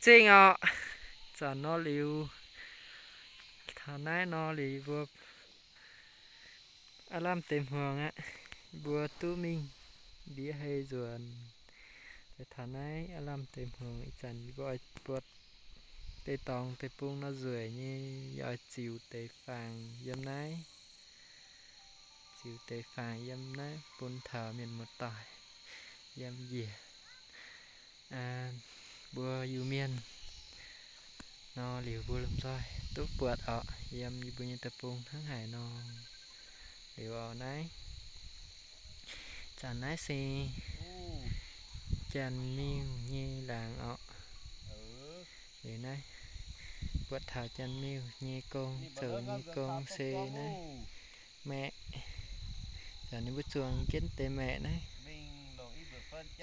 zingh orqc. Zanc nor liuz, taux naaiv nor liuz mbuo aav lamh deix hmuangx aqv. Mbuo duqv mingh ndiev hei nzuonx. Taux naaiv aav lamh deix hmuangx, ih zanc yie mbuo oix buatc deix dorngx deix bung nor nzueic nyei, yie oix ziux deix faang yiem naaiv. Ziux deix faang yiem naaiv bun taux mienh muoz-doic yiem njiec. Mbuo Iu-Mienh nor liuz mbuo lomh nzoih duqv buatc orqc, yiem yie mbuo nyei deic-bung hnangv haaix nor. Liuz orqc naaiv, zanc naaiv se Janx-Miuh nyei laangz orqc. Liuz naaiv buatc taux Janx-Miuh nyei gong, zoux nyei gong se naaiv maeqc. Zanc ninh mbuo zuangx jienv deix maeqc naaiv.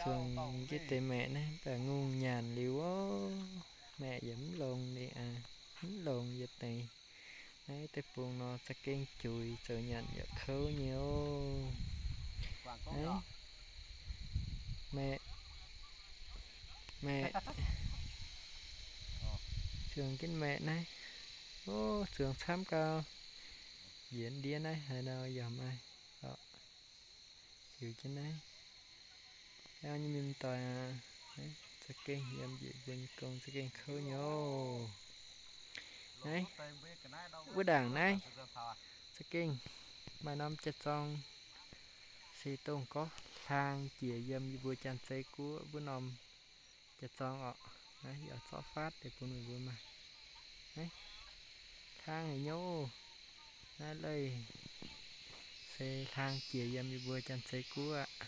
Zuangx jienv deix maeqc naaiv, mv baac ngongh nyanc liuz orqc, maeqc yaac mv longx liuz aqv, mv longx yietc deix. Naaiv deic-bung nor za'gengh juix zoux nyanc yaac kouv nyei oc. Naaiv maeqc, maeqc, zuangx jienv maeqc naaiv. Ov, zuangx camv gau. Njiec ndiev naaiv haaix nor yaac maaih orqc. Ziux jienv naaiv. Hnangv nyei mienh doic aac, za'gengh yiem njiec mbuo nyei gong za'gengh kouv nyei oc. Naaiv, wuov ndaangc naaiv za'gengh maaih norm jaax-zorng se dongh gorngv hlang jiex yiem yie mbuo Janx-Zei Guoqv wuov norm jaax-zorng orqc. Naaiv yie oix zorqv faatv deix bun meih mbuo maah. Naaiv, hlang haic nyei oc. Naaiv leih se hlang jiex yiem yie mbuo Janx-Zei Guoqv aqv.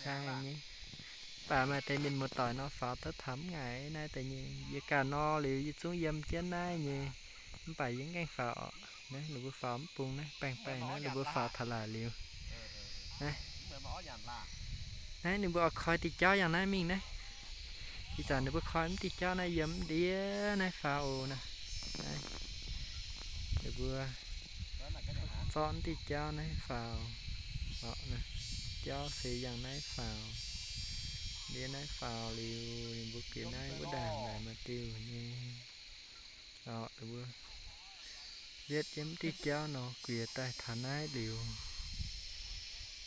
Hlang haic nyei. Mv baac maaih deix mienh muoz-doic nor faaux duqv taux mv ngaengc naaiv deix nyei. Yie ganh nor liuz yie zungv yiem jienv naaiv nyei. Mv baac yie mv gaengh faaux orqc. Naaiv ninh mbuo faaux mv bung naaiv, baengh baengh naaiv ninh mbuo faaux taux laaix liuz. Naaiv, naaiv ninh mbuo oix koi diuh jauv yangh naaiv mingh naaiv. Ih zanc ninh mbuo koi mv diuh jauv naaiv yiem mv ndiev naaiv faaux oc naaiv. Naaiv, ninh mbuo zorqv mv diuh jauv naaiv faaux. Orqc, naaiv jauv se yangh naaiv faaux. Ndiev naaiv faaux liuz ninh mbuo guiex naaiv wuov ndaangc naaic maaih diuh nyei. Orqc, ninh mbuo yietv jienv mv diuh jauv nor guiex daaih taux naaiv liuz,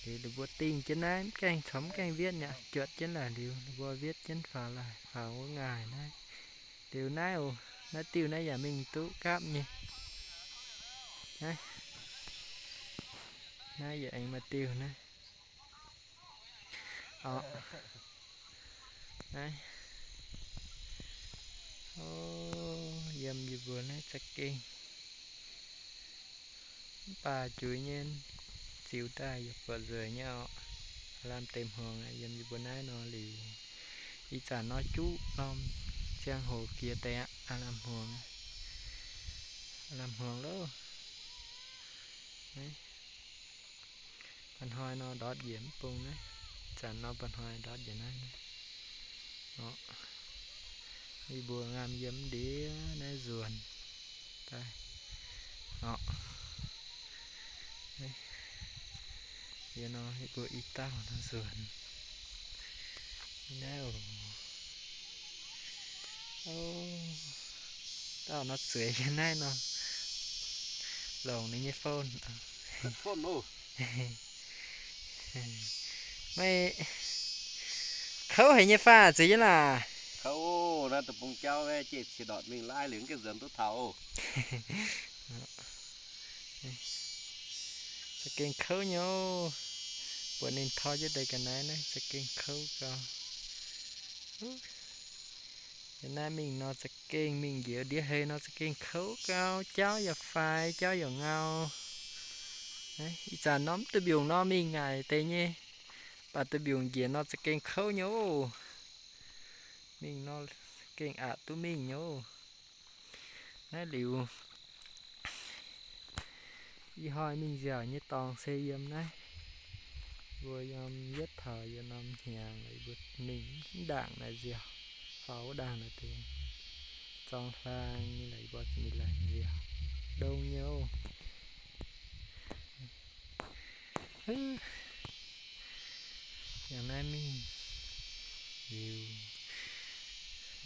liuz ninh mbuo dingh jienv naaiv mv gaengh caux mv gaengh wietv nyei, juotc jienv laaix liuz ninh mbuo wietv jienv faaux laaix, faaux wuov ngaih naaiv. Liuz naaiv oc, naaiv diuh naaiv yaac mingh duqv gapv nyei. Naaiv, naaiv yaac aengx maaih diuh naaiv. Orqc, naaiv, o, yiem yie mbuo naaiv za'gengh mv baac juix nyei, ziux daaih yaac buatc nzueic nyei orqc. Aav lamh deix hmuangx yiem yie mbuo naaiv nor liuz, ih zanc nor juqv norm ziangh hoc jiex deix aqv. Aav lamh hmuangx, aav lamh hmuangx loh. Mba'hnoi nor ndortv njiec mv bung naaiv. Zanc nor mba'hnoi ndortv njiec naaiv. Yie mbuo ngaam yiem ndiev naaiv nzuonx daaih. Orqc, yie nor yie mbuo i dauh nor nzuonx naaiv oc. O, dauh nor zueiz yiem naaiv nor, longc ninh nyei phone. Meih kouv haic nyei faah, zueiz jienv laah? Kouv, naaiv deic-bung jauv jiex qiex ndortc mingh laaih liuz gengh nzuonx duqv taux. Za'gengh kouv nyei oc. Buatc ninh toi jienv deix ga'naaiv naaiv za'gengh kouv gau. Yiem naaiv mingh nor za'gengh mingh njoux ndiev hei nor za'gengh kouv gau, jauv yaac faix, jauv yaac ngau. Ih zanc norm duih mbiungc nor mingh ngaaic deix nyei, baac duih mbiungc njiec nor za'gengh kouv nyei oc. Mingh nor gengh aqc duqv mingh nyei oc. Naaiv liuz, ih hnoi mingh nziaauc nyei dorngx se yiem naaiv. Mbuo yiem yietv taux yietc norm hnyangx, mbuo mingh mv ndaangc naaic nziaauc, faaux wuov ndaangc naaic deix zorng hlaang nyei, mbuo mingh laengz nziaauc, ndongh nyei oc. Yangh naaiv mingh liuz,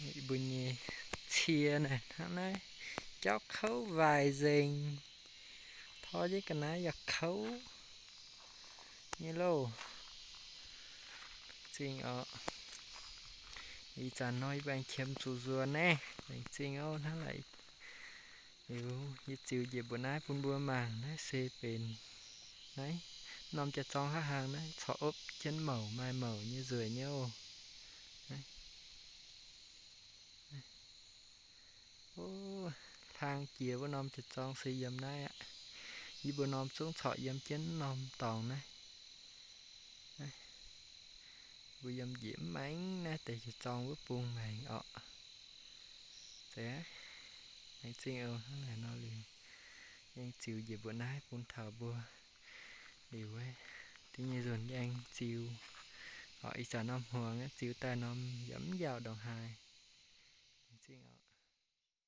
Mbuo nyei cie naaiv hnangv naaiv, jauv kouv waaic nzengc. Tor jienv ga'naaiv yaac kouv nyei loh. Zingh oc. Ih zanc nor yie mbuo aengx qiemx zuqc nzuonx naaiv, laengz zingh oc. Hnangv naaic, liuz yie ziux njiec mbuoqc naaiv bun mbuo mangc. Naaiv se benx naaiv norm jaax-zorng haav hnaangx naaiv corc opv jienv mouc, maaih mouc nyei nzueic nyei oc. Hlang jiex wuov norm jaax-zorng se yiem naaiv aqv. Yie mbuo norm zungv corc yiem jienv norm dorngx naaiv. Mbuo yiem njiec mv maengx naaiv deix jaax-zorng wuov bung maengx oc. Zeiz aqv. Laengz zingh oc. Hnangv naaic nor liuz, aengx ziux njiec mbuoqc naaiv bun taux mbuo. Liuz wuov deix nyei nzunc aengx ziux oc. Ih zanc norm hmuangx ziux daaih norm yaac mv yaauc ndongc haaix. Laengz zingh oc.